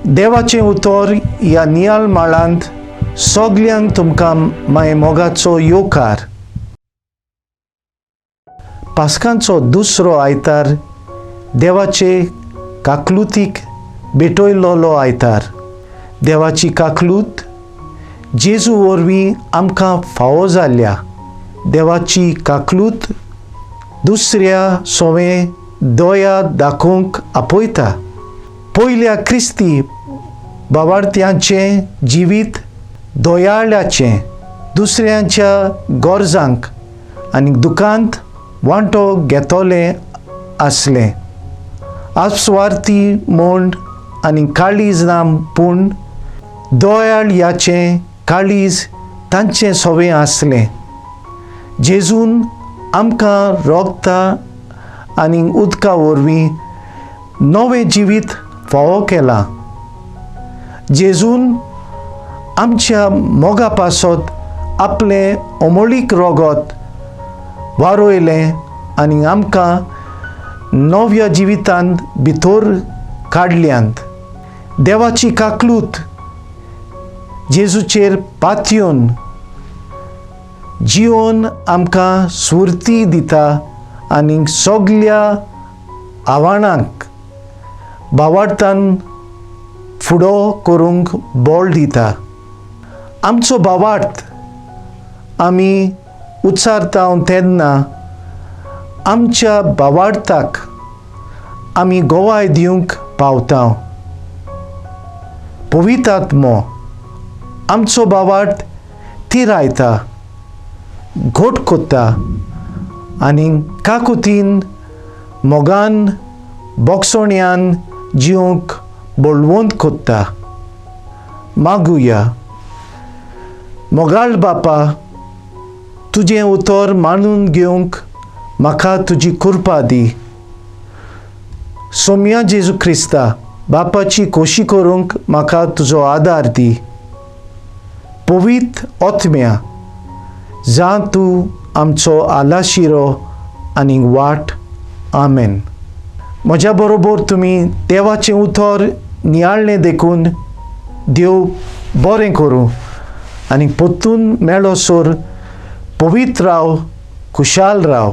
देवाचें उतर ह्या नियाळ माळांत सगल्यांक तुमकां माय मोगाचो येवकार. पास्कांचो दुसरो आयतार देवाचे काकलुतीक भेटयलोलो आयतार. देवाची काकलूत जेजू वरवीं आमकां फावो जाल्या. देवाची काकलूत दुसऱ्या सोवे दया दाखोवंक आपयता. पयल्या क्रिस्ती बावार्थ्यांचें जिवीत दयाळ्याचें, दुसऱ्यांच्या गरजांक आनी दुकांत वांटो घेतलें आसलें. आपस्वार्थी म्हूण आनी काळीज ना, पूण दयाळ्याचें काळीज तांचें सोवें आसलें. जेजून आमकां रोगता आनी उदका वरवीं नवें जिवीत फावो केलां. जेजून आमच्या मोगा पासत आपलें अमोळीक रोगत वारयलें आनी आमकां नव्या जिवितांत भितर काडल्यांत. देवाची काकलूत जेजूचेर पातयेवन जिवन आमकां स्फुर्ती दिता आनी सगल्या आव्हानांक भावार्थान फुडो करूंक बळ दिता. आमचो भावार्थ आमी उच्चारता तेन्ना आमच्या भावार्थाक आमी गवाय दिवंक पावता. पवित्र आत्मो आमचो भावार्थ तिरायता, घट कोत्ता आनी काकुतीन, मोगान, बोगसोण्यान जिवंक बळवंत कोत्ता. मागुया. मोगाळ बापा, तुजें उतर मानून घेवंक म्हाका तुजी कृपा दी. सोम्या जेजू क्रिस्ता बापाची खोशी करूंक म्हाका तुजो आदार दी. पवित्र आत्म्या, जा तूं आमचो आलाशिरो आनी वाट. आमेन. म्हज्या बरोबर तुमी देवाचें उतर नियाळ्ळें देखून देव बरें करूं आनी परतून मेळोसर पवित्र राव, खुशाल राव.